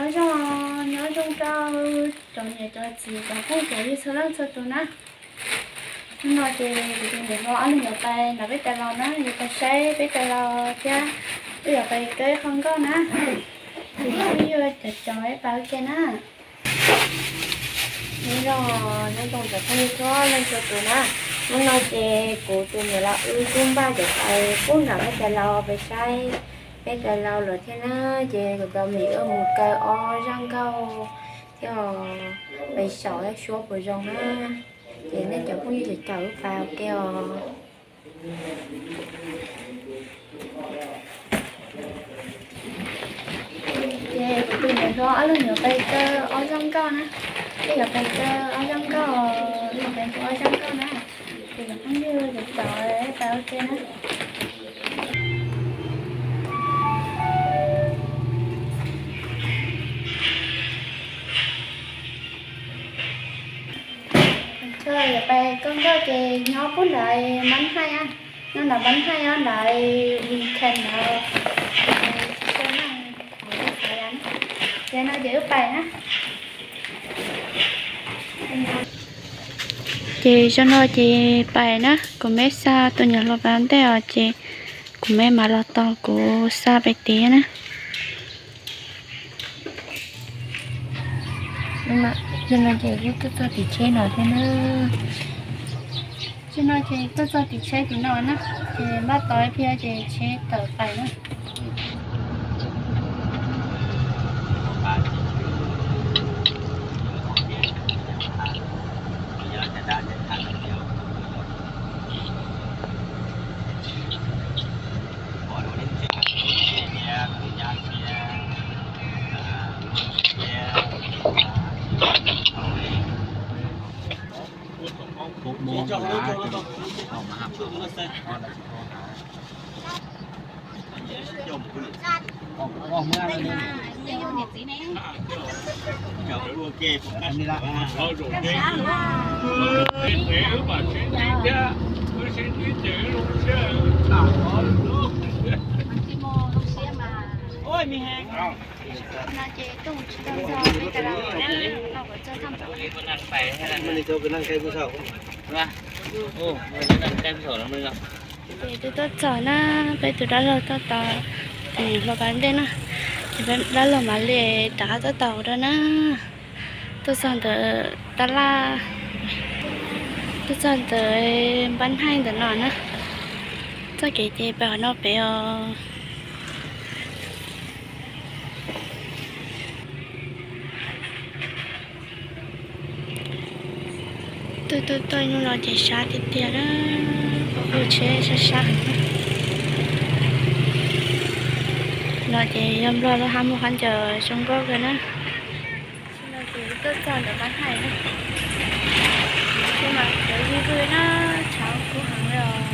Nyob zoo, nyob zoo rau cov niam cov txiv cov phooj cov ywg txhua leej txhua tus na. Hnub no ces kuv tus niam hluas ob leeg yuav pais nram peb tais laus na, yuav pais saib peb tais laus thiab wb yuav pais kawb qhov nkauj na. Ces peb yuav cov cov pais ua ke na. Nyob zoo, nyob zoo cov phooj ywg txhua leej txhua tus na. Hnub no ces kuv tus niam laus wb kuj npaj cov pais pub nram peb tais laus pais saib peb tais laus lawm thiab na. Ces kuv cov me wb mus kaw ob zaj nkauj thiab pais xyaum suab puas zoo na. Ces nej cov phooj ywg cov caum wb pais ua ke os. Ces kuv tus niam hluas ob leeg yuav pais kaw ob zaj nkauj na. Wb yuav pais kaw ob zaj nkauj, wb yuav pais hu ob zaj nkauj na. Ces cov phooj ywg cov caum pais ua ke na. Yuav pais kaw nkauj ces nyob pub nram Npab Haij, nyob nram Npab Haij nram weekend ntawd. Ces no ces wb pais na. Ces zaum no ces pais na, kuv me xa tus niam hluas pais ua ntej os, ces kuv me mam los tos kuv xa pais tiag na. Zaum no ces wb tuaj txog tim tsheb no thiab na. Zaum no ces tuaj txog tim tsheb tim no na, ces npaj tos ib pliag ces tsheb tawm pais na. Ces twb tuaj txog na, peb tus dab laug tuaj tos tus niam hluas pais ntej na, ces peb dab laug mam li rov qab tuaj tos kuv dua na. Tuaj txog ntawm tab laj, tuaj txog ntawm Npab Haij ntawm no na. Txoj kev ces pais qhov no pem os. Tuaj tuaj tuaj hnub no ces sab tiag tiag na, pom hauv tsheb sab sab heev na. No ces yog Nplog lub hab muag khaub ncaws zoo nkauj kawg na. No ces tuaj txog ntawm Npab Haij na, kuj mas cov yig vwj na, tshav kub heev li os.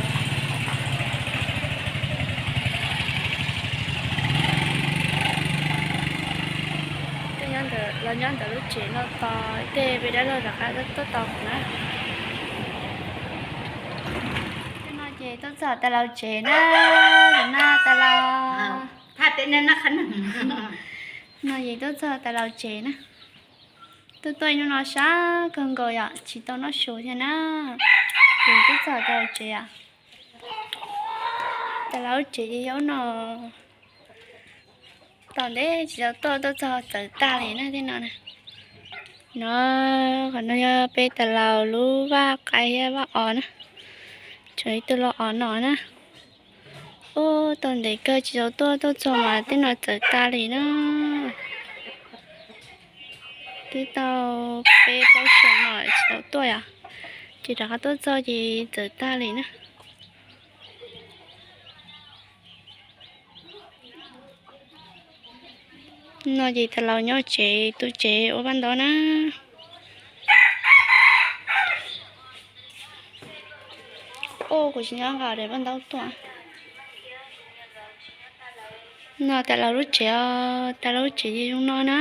Los nyob ntawm lub tsev no tos tej peb dab laug rov qab tuaj tos kuv na. Tej no ces tuaj txog tais laus tsev na, no tais laus. No ces tuaj txog tais laus tsev na. Tuaj tuaj ib hnub no sab kawg nkaus yom, tsis tau noj su thiab na. Ces tuaj txog tais laus tsev os. Tais laus tsev ces yog ub no. Tau ntev tsis tau tuaj, tuaj txog txawv tag li na tej no na. No, qhov no yog peb tais laus lub vaj qaib thiab vaj os na. Tshuav ib tug los os no na. Ub, tau ntev kawg tsis tau tuaj, tuaj txog mas tej no txawv tag li na. Twb tau peb plaub xyoos no tsis tau tuaj yom, ces rov qab tuaj txog ces txawv tag li na. No ces tais laus nyob tsev, tu tsev ua paj ntaub na. Ub, kuv tsis nyob nqa daim paj ntaub tuaj. No tais laus lub tsev os, tais laus lub tsev ces zoo no na.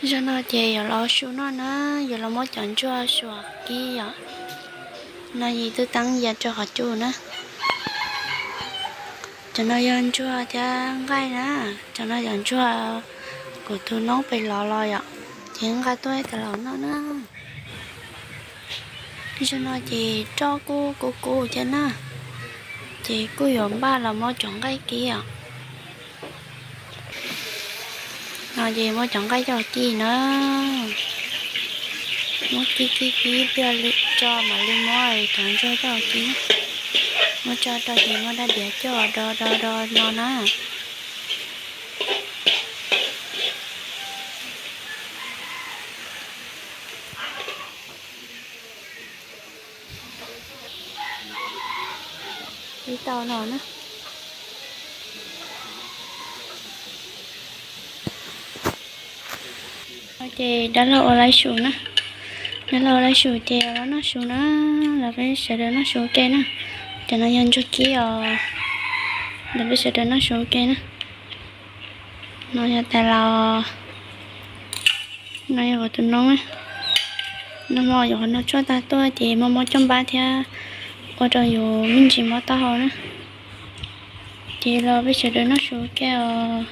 Zaum no ces yuav los su noj na, yuav los muab cov ntsuag suav kib yom. No yus twb teeb ya rau qhov cub na. Cov no yog ntsuag thiab nqaij na. Cov no yog ntsuag kuv tus noob pem los los yom, ces nqa tuaj ib tag los noj na. Zaum no ces roj kuj kuv kuv thiab na, ces kuj yuav npaj los muab cov nqaij kib os. No ces muab cov nqaij coj kib na. Muab kib kib kib pliag li tso mam li muab cov ntsuag coj kib. Muab tso rau ces muab rab diav coj do do do no na. Ib tau no na. Ces dab laug ua laib su na. Dab laug ua laib su ces los noj su na. Los peb sawv daws noj su ua ke na. Cov no yog ntsuag kib os. Los peb sawv daws noj su ua ke na. No yog tais laus, no yog kuv tus noob. Nag hmo yuav qhov no tsuaj tag tuaj ces muab muab coj npab thiab ua rau yus me ntsis mob taub hau na. Ces los peb sawv daws noj su ua ke os.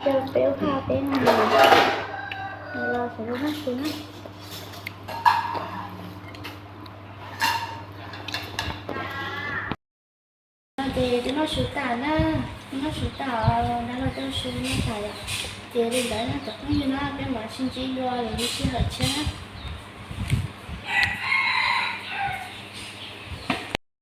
Ces peb ua peb no, los sawv daws noj su na. Ces twb noj su tas na, noj su tas, dab laug coj su noj tas lawm. Ces li ntawd cov phooj ywg na, peb mam sib ntsib dua lwm lub sij hawm tshiab na.